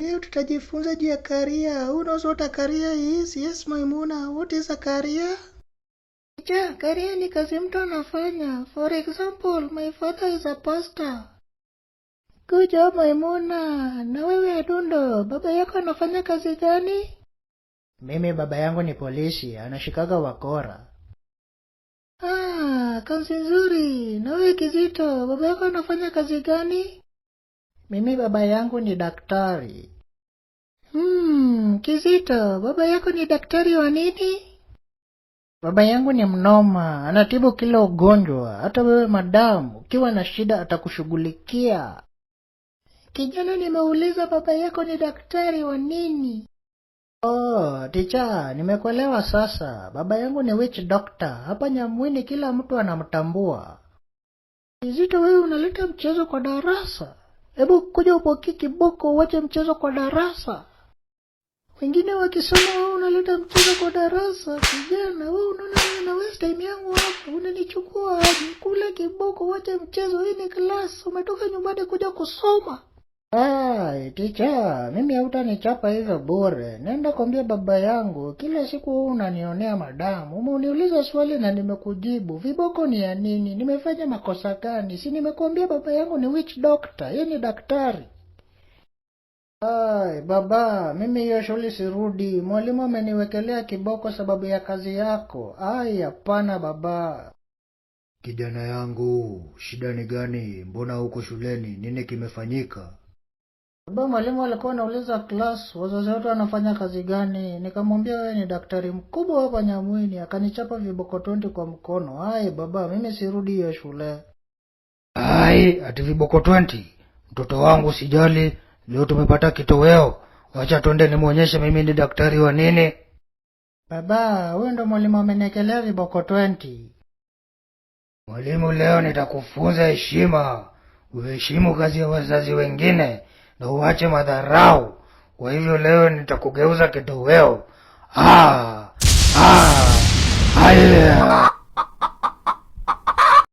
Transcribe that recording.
Leo tutajifunza juu ya career. Who knows what a career is? Yes, Maimuna, what is a career? Teacher, career ni kazi mtu anafanya. For example, my father is a pastor. Good job, Maimuna. Na wewe, Adundo, baba yako anafanya kazi gani? Mimi baba yangu ni polisi, anashikaga wakora. Ah, kazi nzuri. Na wewe, Kizito, baba yako anafanya kazi gani? Mimi baba yangu ni daktari. Kizito, baba yako ni daktari wa nini? Baba yangu ni mnoma, anatibu kila ugonjwa. Hata wewe madam, ukiwa na shida atakushughulikia. Kijana, nimeuliza baba yako ni daktari wa nini? Oh, teacher, nimekuelewa sasa. Baba yangu ni witch doctor. Hapa Nyamwini kila mtu anamtambua. Kizito, wewe unaleta mchezo kwa darasa. Hebu kuja upokee kiboko uache mchezo kwa darasa. Wengine wakisoma, wewe unaleta mchezo kwa darasa. Kijana, wewe unaona mimi na waste time yangu hapa? Unanichukua aje? Kula kiboko uache mchezo. Hii ni class. Umetoka nyumbani kuja kusoma. Ai, teacher, mimi hautanichapa hivyo bure. Nenda kwambia baba yangu, kila siku wewe unanionea madamu. Umeniuliza swali na nimekujibu. Viboko ni ya nini? Nimefanya makosa gani? Si nimekuambia baba yangu ni witch doctor, yeye ni daktari. Ai, baba, mimi hiyo shule sirudi. Mwalimu ameniwekelea kiboko sababu ya kazi yako. Ai, hapana, baba. Kijana yangu, shida ni gani? Mbona huko shuleni? Nini kimefanyika? Baba, mwalimu alikuwa anauliza class wazazi wetu wanafanya kazi gani. Nikamwambia wewe ni daktari mkubwa hapa Nyamwini, akanichapa viboko 20 kwa mkono. Ai baba, mimi sirudi hiyo shule. Ai, ati viboko 20? Mtoto wangu, sijali, leo tumepata kitoweo. Wacha twende nimwonyeshe mimi ni daktari wa nini. Baba, huyu ndo mwalimu ameniekelea viboko 20. Mwalimu, leo nitakufunza heshima. Uheshimu kazi ya wazazi wengine na uache madharau. Kwa hivyo leo nitakugeuza kitoweo. Ah, ah, haya.